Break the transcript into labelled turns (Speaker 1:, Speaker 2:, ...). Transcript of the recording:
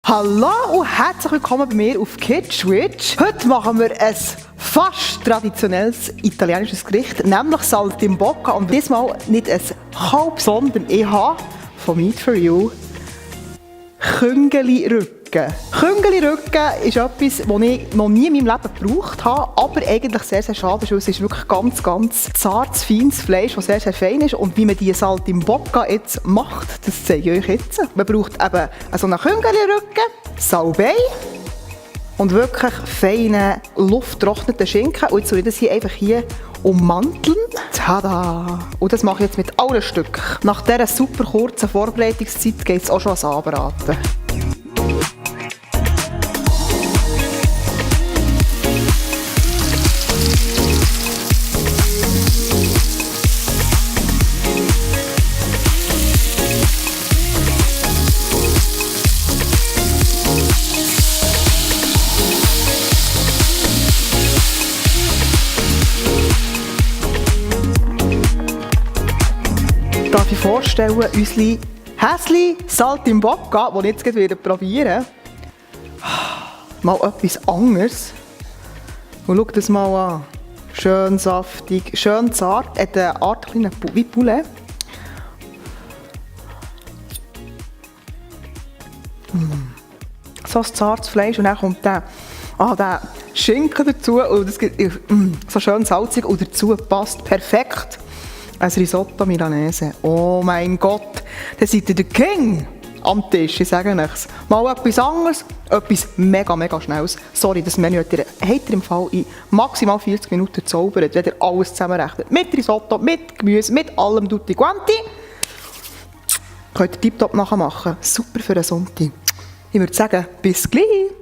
Speaker 1: Hallo und herzlich willkommen bei mir auf KidSwitch. Heute machen wir ein fast traditionelles italienisches Gericht, nämlich Saltimbocca. Und diesmal nicht ein Kalb, sondern ich habe von Meat for You Küngeli-Rücken. Küngeli-Rücken ist etwas, das ich noch nie in meinem Leben gebraucht habe, aber eigentlich sehr, sehr schade ist, weil es ist wirklich ganz zartes, feines Fleisch, das sehr, sehr fein ist. Und wie man diese Saltimbocca jetzt macht, das zeige ich euch jetzt. Man braucht eben so einen Küngeli-Rücken, Salbei und wirklich feinen, lufttrockneten Schinken. Und jetzt soll ich das hier ummanteln. Tada! Und das mache ich jetzt mit allen Stücken. Nach dieser super kurzen Vorbereitungszeit geht es auch schon ans Anbraten. Darf ich vorstellen, unsere Häsli Saltimbocca, die ich jetzt gleich probieren werde. Mal etwas anderes. Und schau das mal an. Schön saftig, schön zart. Hat eine Art kleine wie Poulet. So ein zartes Fleisch und dann kommt der Schinken dazu. Und das gibt so schön salzig und dazu passt perfekt ein Risotto Milanese. Oh mein Gott, da seid ihr der King am Tisch, ich sage euch. Mal etwas anderes, etwas mega Schnelles. Sorry, das Menü habt ihr im Fall in maximal 40 Minuten gezaubert, wenn ihr alles zusammenrechnet. Mit Risotto, mit Gemüse, mit allem tutti quanti. Könnt ihr tiptop nachher machen. Super für einen Sonntag. Ich würde sagen, bis gleich.